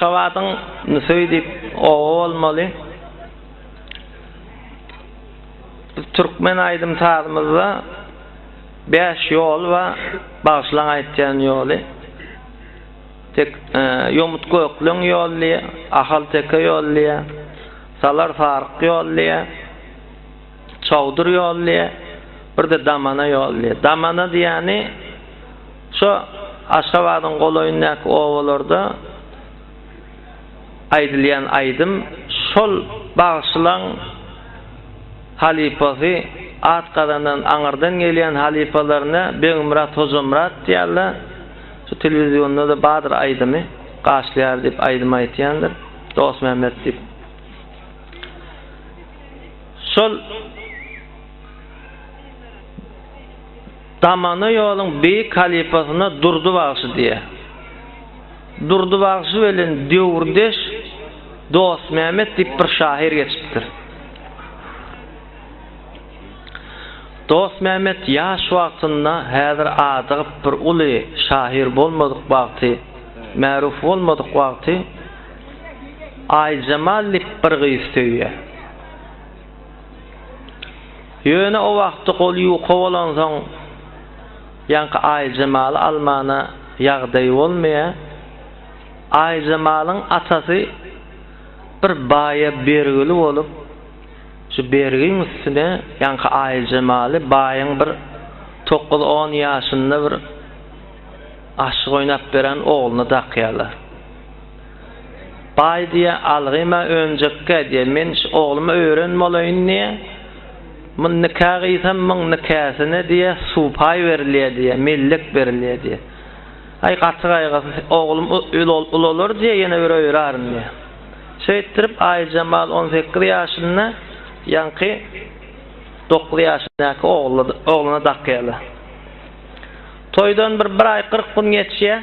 Aşgabadyň Nüseý diýip oba bolmaly. Biz türkmen aýdym-sazymyzda 5 ýol bar, bagşylaň aýtýan ýoly. Tek Ýomut Gökleň ýoly diýýär, Ahal Teke ýoly diýýär, Salar Saryk ýoly diýýär, Çowdur ýoly diýýär, bir-de Damana ýoly diýýär. Damana diýýäni şo Aşgabadyň golaýyndaky obalarda aýdylýan aýdym şol bagşylaň halypasy at gazanan aňyrdan gelýän halypalaryna Begmyrat Hojamyrat diýýärler. Şu telewizionda-da bardyr aýdymy, Gaşlyýar diýip aýdym aýtýandyr, Dostmämmet diýip. Şol Damana ýoluň beýik halypasyna Durdy bagşy diýýär. Durdy bagşy bilen döwürdeş Dostmämmet diýip bir şahyr geçipdir. Dostmämmet ýaş wagtynda häzir adygyp bir uly şahyr bolmadyk wagty, märuf bolmadyk wagty Aýjemal diýip bir gyz söýýär. Ýöne o wagtda goly ýuka bolansoň ýaňky Aýjemaly almana ýagdaýy bolmaýar. Aýjemalyň atasy bir baýa bergili bolup, Şu bergiň üstüne ýaňky Aýjemaly baýyň bir tokuz-on ýaşynda bir aşyk oýnap beren ogluna dakýarlar. Baý diýýär, algyma önjekkä diýýär, men şu ogluma öwren bolaýyn diýýär. Muny nika gyýsam, muň nikäsine diýýär, supaý berilýär diýýär, mellek berilýär diýýär. Aý gaty gaýgysyz, oglum ulalar diýýär, ýene bir öýraryn diýýär. Şeýtdirip, Aýjemal 18 ýaşynda ýaňky 9 ýaşyndaky ogluna dakýarlar. Toýdan bir bir aý 40 gün geçýär.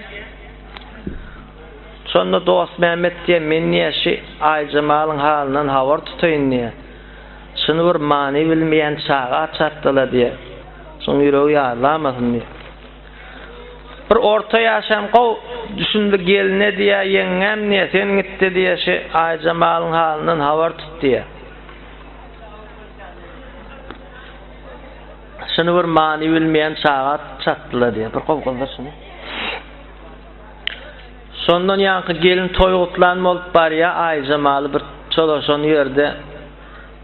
Şonda Dostmämmet diýýär, men diýýär, şi Aýjemalyň halyndan habar tutaýyn diýýär. Şuny bir many bilmeýän çaga çatdylar diýýär. Şuň ýüregi ýazlamasyn diýýär. Bir orta ýaşan gowy düşündi geline diýýä ýeňňäm diýýä sen gitde diýýä şi Aýjemalyň halyndan habar tut diýýä. Şuny bir many bilmeýän çaga çatdylar diýýä. Bir gowy gyzdyr şuny. Şondan ýaňky gelin toý gutlan bolup barýa Aýjemaly bir çolaşan ýerde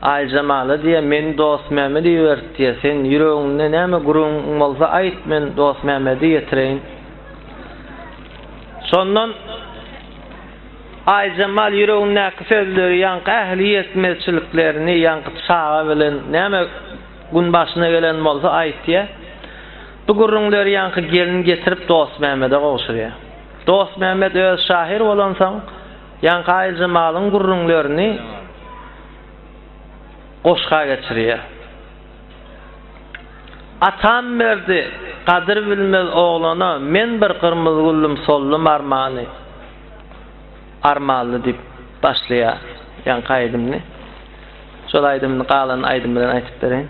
Aýjemala diýýär, meni Dostmämmet iberdi diýýär, sen ýüregiňde näme gürrüňiň bolsa aýt, men Dostmämmede ýetireýin. Şondan Aýjemal ýüregindäki sözleri, ýaňky ähli ýetmezçiliklerini, ýaňky çaga bilen näme gün başyna gelen bolsa aýtýar. Bu gürrüňleri ýaňky gelin getirip Dostmämmede gowşurýar. Dostmämmet özi şahyr bolansoň, Ýaňky Aýjemalyň gürrüňlerini goşga geçirýär. Atam berdi gadyr bilmez oglana men bir gyrmyzy güldüm soldum armany armanly diýip başlaýar ýaňky aýdymyny. Şol aýdymyny galan aýdym bilen aýtyp bereýin.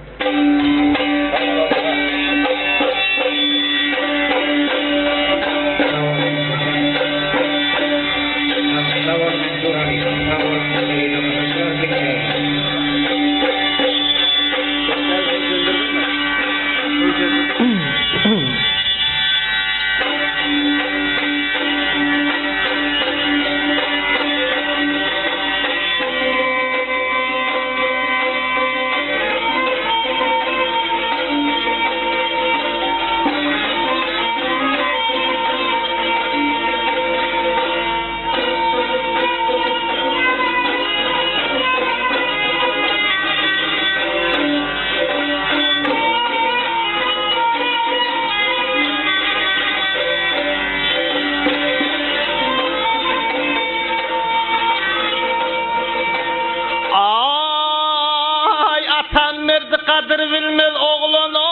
Aý, atam berdi gadyr bilmez oglana.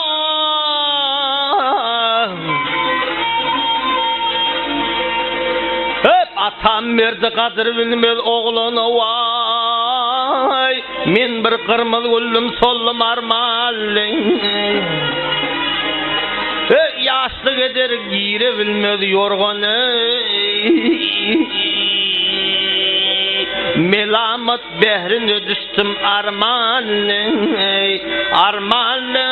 Hep atam berdi gadyr bilmez oglana waý. Men bir gyrmyz güldüm soldum armanly. Hey, ýaşlyk eder gire bilmez ýorgany. Melamat bährine düşdüm armanly, armanly,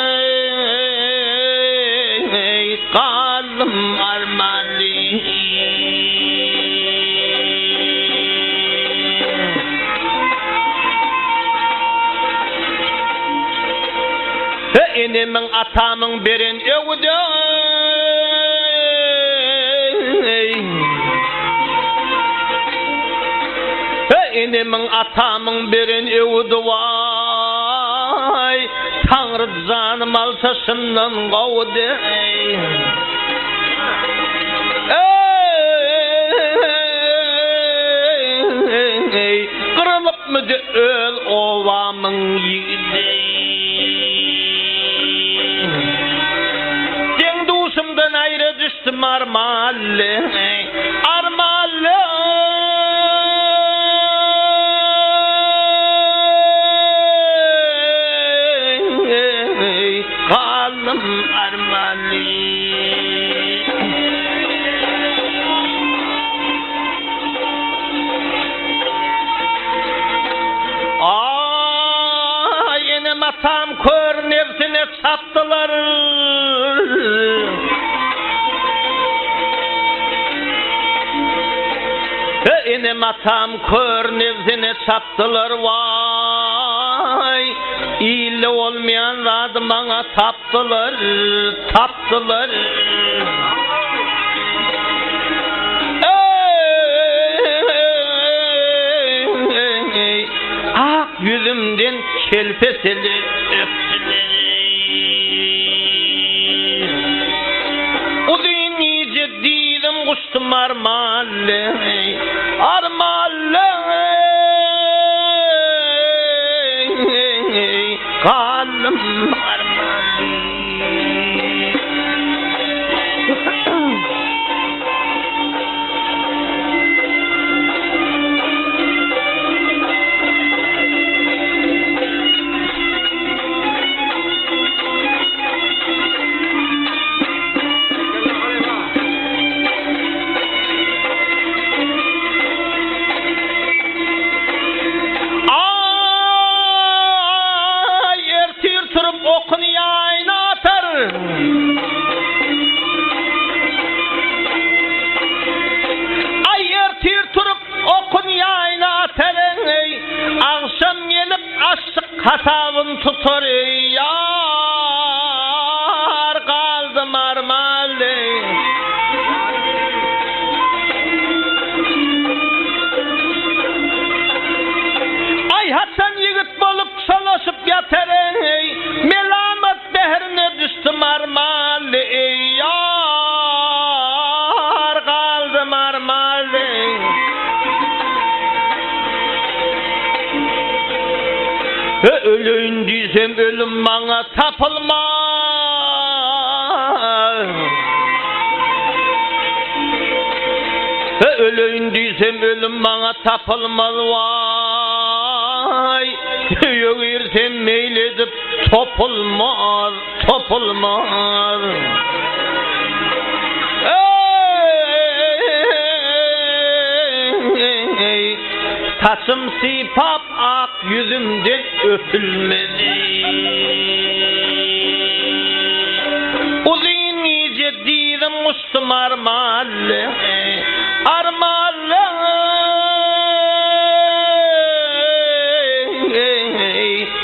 galdym armanly. Enemiň atamyň beren öwüdi. Enemiň atamyň beren öwüdi waý Taňry janym alsa şundan gowudy. Eý gyrylypmydy öz obamyň ýigidi. Deň-duşumdan aýra düşdüm armanly, armanly. Galdym armanly. Aý, enem-atam kör nebsine çapdylar. Enem-atam kör nebsine çapdylar, waý, ilde bolmaýan zady maňa tapdylar, tapdylar. Eý, ak ýüzümden kelpe seli öpdüler. Uzyn gije dyzym guçdum armanly, armanly galdym armanly. Aý, ertir turup okuny ýaýyna atar. Aý, ertir turup okuny ýaýyna atar, eý, agşam gelip aşyk hasabyn tutar, eý, ýar galdym armanly. Aý, haçan ýigit bolup çolaşyp ýatar, eý, melamat Bährine düşdüm armanly eý ýar galdym armanly. Öleýin diýsem ölüm maňa tapylmaz. Öleýin diýsem ölüm maňa tapylmaz waý. Öýe girsem meýil edip Topulmaz, topulmaz. Eý, saçym sypap ak ýüzümden öpülmedi. Uzyn gije dyzym guçdum armanly, armanly.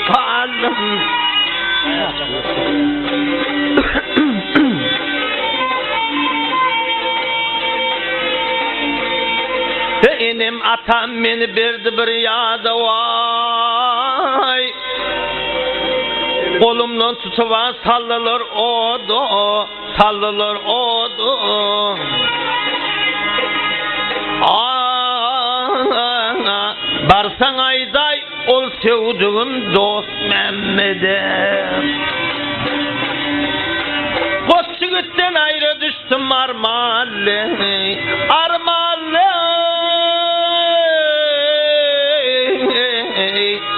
Galdym. Enem atam meni berdi bir ýada waý. Golumdan tutup saldylar oda, saldylar oda. Barsaň aýdaý Ol söwdügim dost Mämmede. Goç ýigitden aýra düşdüm armanly, armanly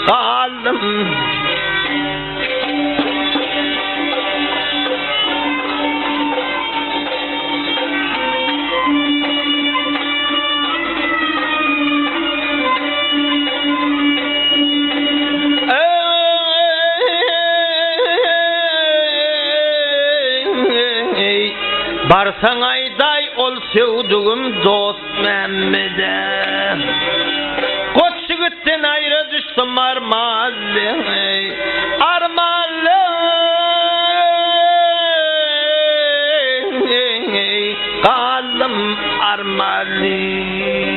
galdym. Barsaň aýdaý ol söwdügim dost Mämmede. Goç ýigitden aýra düşdüm armanly, armanly. Galdym armanly.